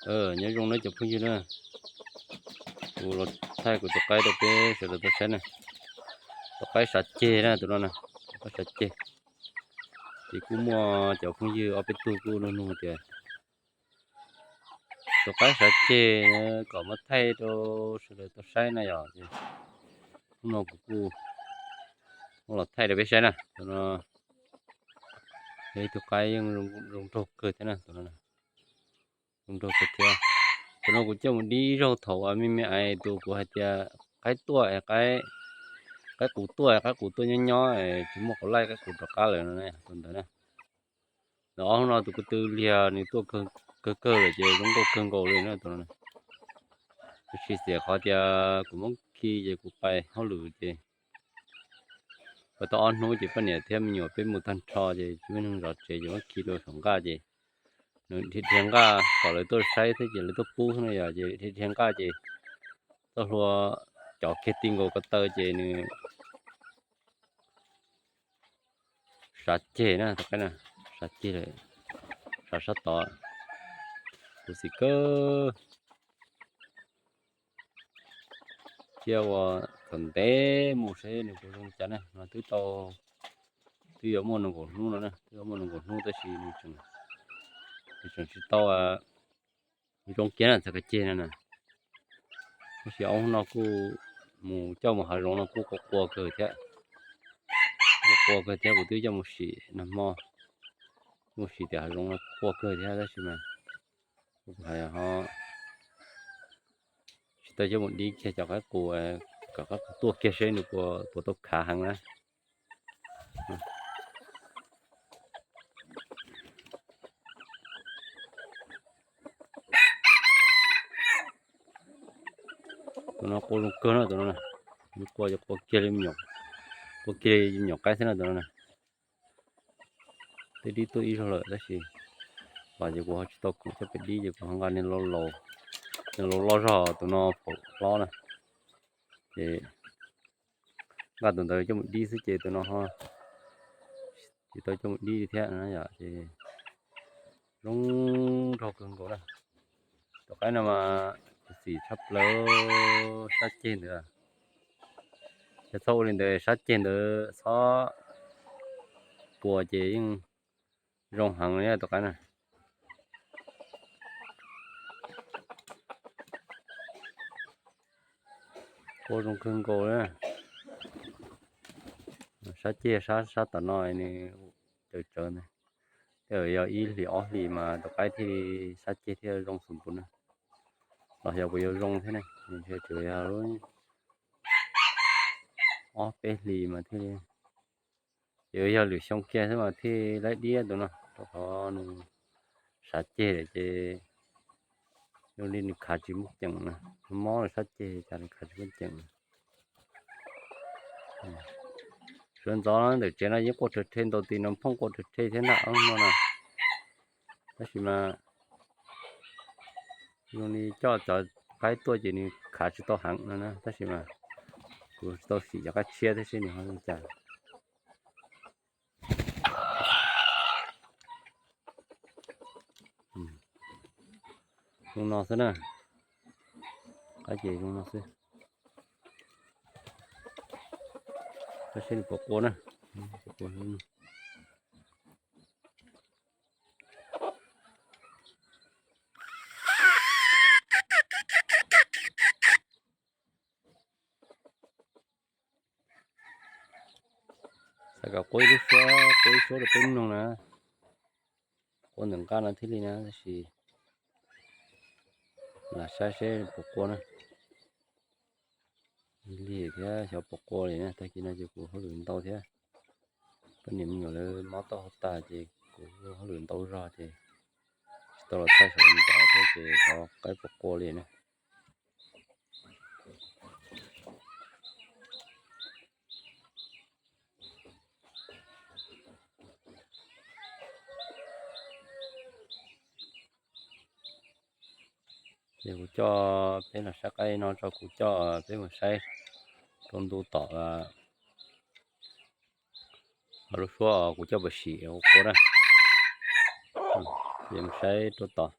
Nyob zoo na cov phooj ywg na, kuv los thaij kuv tus qaib rau peb sawv daws tau saib na. Tus qaib sav ceg na tus no na, tus qaib sav ceg. Ces kuj muaj cov phooj ywg ob peb tug kuj nug nug tias tus qaib sav ceg kom muab thaij rau sawv daws tau saib na yom. Ces hnub no kuv kuj muab los thaij rau peb saib na. Tus no yog ib tug qaib yeej zoo nraug kawg thiab na, tus no zoo nraug kawg thiab. Tus no kuv coj mus dib ib zaug thaum me me ais tus kuv hais tias qaib tuaj, qaib qus tuaj, qaib qus tuaj nyob nyob tsis muaj qos laij, qaib qus rov qab lawm no, tus ntawd na. Ntawm ob hnub no tus ko tw liag nws tuaj kawg kawg lawm ces zoo nkauj kawg nkaus li na tus no. Kuv tsis xiam qhov tias kuv muab khi ces kuv pais hauj lwm ces pais tau ob hnub ces poj niam thiab me nyuam peb mus tag nrho ces tsis muaj neeg zov tsev ces muab khi rau saum nqaj ces nws dhia dhia nqaj kom lawv tuaj saib thiab ces lawv tuaj pub xwb no yom, ces dhia dhia nqaj ces txoj hlua cov kiag ti nkaus ko taw ces nws sav ceg na, tus qaib na, sav ceg lawm, sav sab tod, kuv xim kawg. Cia ua kom ntev mus seb nws puas zoo li cas ne, no twb tau, twb yuav muaj nees nkaum hnub no na, twb yuav muaj nees nkaum hnub tab sis nws tseem tsis tau zoo kiag na, txhais ko ceg no na. Tab sis ob hnub no kuj mus coj mus hav zoov no kuj qua qua kawg thiab, qua qua kawg thiab, kuv twb coj mus sim nag hmo, mus sim tim hav zoov no qua kawg thiab tab sis mas kuv hais ho tsis tau coj mus dib kiag cov qaib qus, kom qaib qus tuaj kiag seb nws puas, puas tau khav heev na. Tus no qua zoo kawg no tus no, qua, qua kiag li, qua kiag li nyuam qaib xwb no tus no na. Twb dib tuaj ib zaug lawm tab sis los ces kuv ho tsis tau khoom coj pem dib ces kuv ho nqa niag laus, niag laus loj zog tus no phaum hlob na, ces nqa tus ntawd coj mus dib xwb ces tus no ho tsis tau coj mus dib li thiab na yom. Ces zoo nraug kawg nkaus na. Tus qaib no mas kuv xim tshaj plaws sab ceg ntawd. Yog txhob ua li ntawd, sab ceg ntawd txhob qua ces yeej zoo heev li tus qaib na. Qua zoo kawg nkaus li. Sab ceg sab, sab tom no nws tsawv tsawv ntag. Tej zaum yog ib hlis ob hlis mas tus qaib thiaj li sab ceg thiaj zoo xus npus na. Los yog puas yuav zoo thiab ne, nws ntshe tsuas yog lub ob peb hlis mas thiaj li, ces yog lwm xyoo kiag xwb mas thiaj laib dib tus no, rau qhov nws sav ceg lawm ces zoo li nws khav tsis muaj ceem na, mob lawm sab ceg cas nws khav tsis muaj ceem na. Sawv ntxov ntawm tsev no yeej qua rhawv rhe, ntaus tis no phooj qua rhawv rhe thiab ntag no na. Tab sis mas zoo li coj cov qaib tuaj ces nws khav tsis tau heev no na, tab sis mas kuv tsis tau xim cov qaib tshiab thiab seb nws ho li cas. Zoo no xwb na, qaib ces zoo no xwb. Tab sis nws puas qua na. Xav kom qua ib lub suab, qua ib suab rau peb mloog na. Qua ntawm nqaj no thiaj li na, tab sis lam saib seb puas qua na. Lig thiab xyov puas qua li na, tag kis no ces kuv hauj lwm ntau thiab. Poj niam me nyuam lawv mob tau hauv tas ces kuv hauj lwm ntau zog ces tsis tau los thaij saum ntawd thiab ces xyov qaib puas qua li na. Ces kuv coj peb los saib qaib no tso, kuv coj peb mus saib rau ntu tom lub suab kuv coj pam sim ua qua na. Ces mus saib rau tom